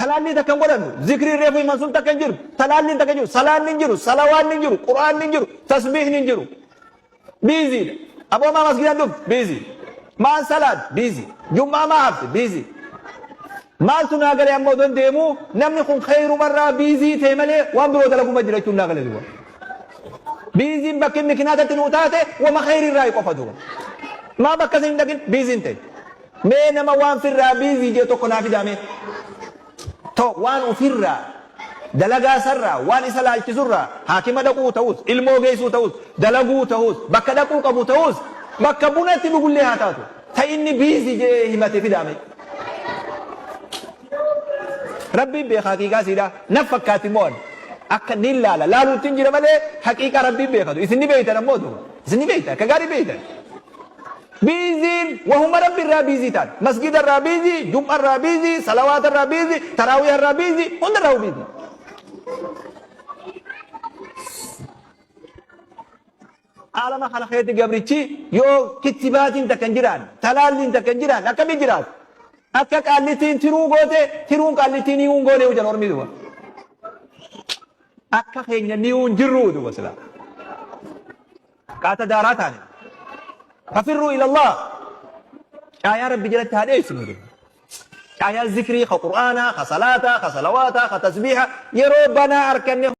Talaallii takka hin godhannu. Zikriin reefu himan sun takka hin jiru. Talaalliin takka hin jiru. Salaanni hin jiru. Salawaanni hin jiru. Qur'aanni hin jiru. Tasbiihni hin jiru. Biiziidha. Aboo maa masgiidaan dhufte? Biizii. Maan salaat? Biizii. Jum'aa maa hafte? Biizii. Maaltu naa gale amma odoon deemuu namni kun kheyrumarraa biizii ta'e malee waan biroo dalaguma jira jechuun naa gale duuba. Biiziin bakki mikinaatatti nuu taate wama kheyriirraa qofa duuba. Maa bakka isin hin dhaqin biiziin ta'e. Mee nama waan firraa biizii jee tokko naa fidaa mee. To waan ufirraa, dalagaa isarraa, waan isa laalchisurraa, haakima dhaquu ta'us, ilmoo geessuu ta'us, dalaguu ta'us, bakka dhaquu qabu ta'us, bakka buna itti dhugullee haa taatu, ta inni biizi je'ee himate fidaa mee. Rabbiin beeka haqiiqaa isiidhaa. Naf fakkaatti immoo ani. Akka niin laala. Laaluuttin jira malee haqiiqaa Rabbiin beekatu. Isin ni beeytan ammoo duuba. Isin ni beeytan. Akka gaarii beeytan. Biiziin wahuma Rabbi irraa biizii taate. Masgida irraa biizii, jum'a irraa biizii, salawaata irraa biizii, taraawiha irraa biizii, hunda irraa biizii. Aalama kana keessatti gabrichi yoo kittibaatiin takka hin jiraanne, talaalliin takka hin jiraanne akkamiin jiraata? Akka qaallittiin tiruu goote, tiruun qaallittiin hi'uun goone jedhan ormi duba. Akka keenya ni'uun jirru duba silaa. Qaata daaraa taane. Fafirruu ilallah. Caayaa Rabbi jalatti haa dheessinu. Caayaa zikrii, ka Qur'aanaa, ka salaataa, ka salawaataa, ka tasbiiha yeroo banaa arkanne.